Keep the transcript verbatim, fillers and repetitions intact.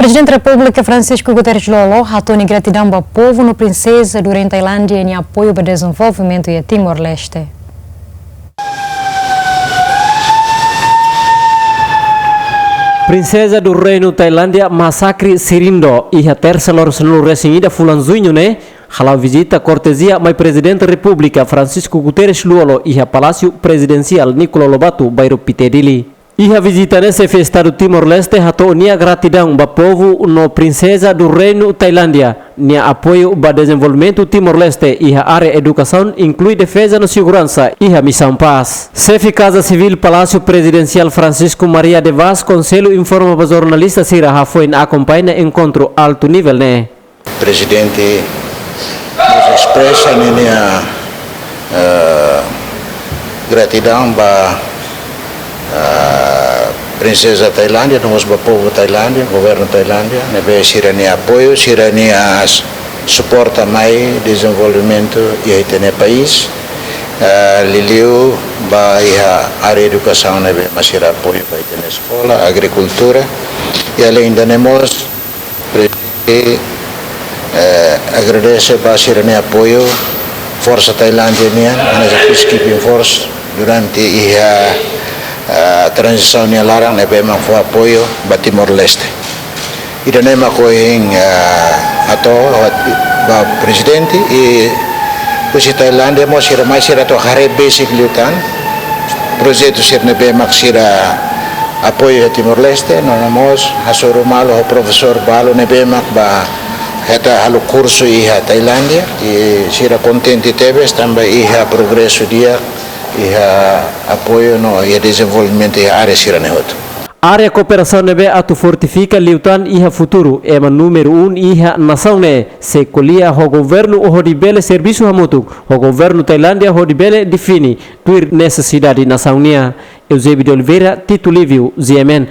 Prezidente Repúblika Francisco Guterres Lú-Olo hato'o nia gratidaun ba povu no Princesa do Reino Tailándia nia apoiu ba dezenvolvimentu iha Timor-Leste. Princesa do Reino Tailândia Masakri Sirindo iha tersa loron sanulu-resin-ida fulan Juñu ne'e hala'o vizita kortezia mai Prezidente Repúblika Francisco Guterres Lú-Olo iha Palásiu Prezidensiál Nicolau Lobato, bairru Pite, Dili. Iha vizita ne'e xefe Estadu Timor-Leste hato'o nia gratidaun ba povu no Princesa do Reino Tailândia nia apoiu ba dezenvolvimentu Timor-Leste iha área edukasaun, inklui defeza no seguransa iha Misaun Pás. Xefe Kaza Sivíl Palásiu Prezidensiál Francisco Maria de Vaz Conselho informa ba jornalista sira hafoin akompaña enkontru altu nivel ne'e. Prezidente espresa ninia, eh, gratidaun ba, eh, Princesa Tailândia, no mós ba povu Tailândia, governu Tailândia, ne'ebé sira-nia apoiu, sira-nia s-, suporta mai dezenvolvimentu iha ita-nia país, eh, liuliu ba iha área edukasaun ne'ebé mak sira apoiu ba ita-nia eskola, agrikultura, i alende ne'e mós, Prezidente, eh, agradese ba sira-nia apoiu, Forsa Tailándia nian, hanesan peacekeeping force, durante iha, eh, tranzisaun nia laran ne'ebé mak fó apoiu ba Timor-Leste. Ida-ne'e mak ohin, eh, hato'o ba Prezidente i husi Tailándia mós sira mai, sira atu haree besik liután projetu sira ne'ebé mak sira apoiu iha Timor-Leste, no mós hasoru malu ho profesór balu ne'ebé mak bá hetan halo kursu iha Tailándia, i sira kontente tebes tanba iha progresu di'ak, iha apoiu no iha dezenvolvimentu iha área sira-ne'e hotu. Área kooperasaun ne'ebé atu fortifika liután iha futuru, ema númeru um iha nasaun ne'e, sei ko'alia ho governu hodi bele servisu hamutuk ho governu Tailándia hodi bele define tuir nesesidade nasaun nian. Eusébio de Oliveira, Tito Lívio, G M N.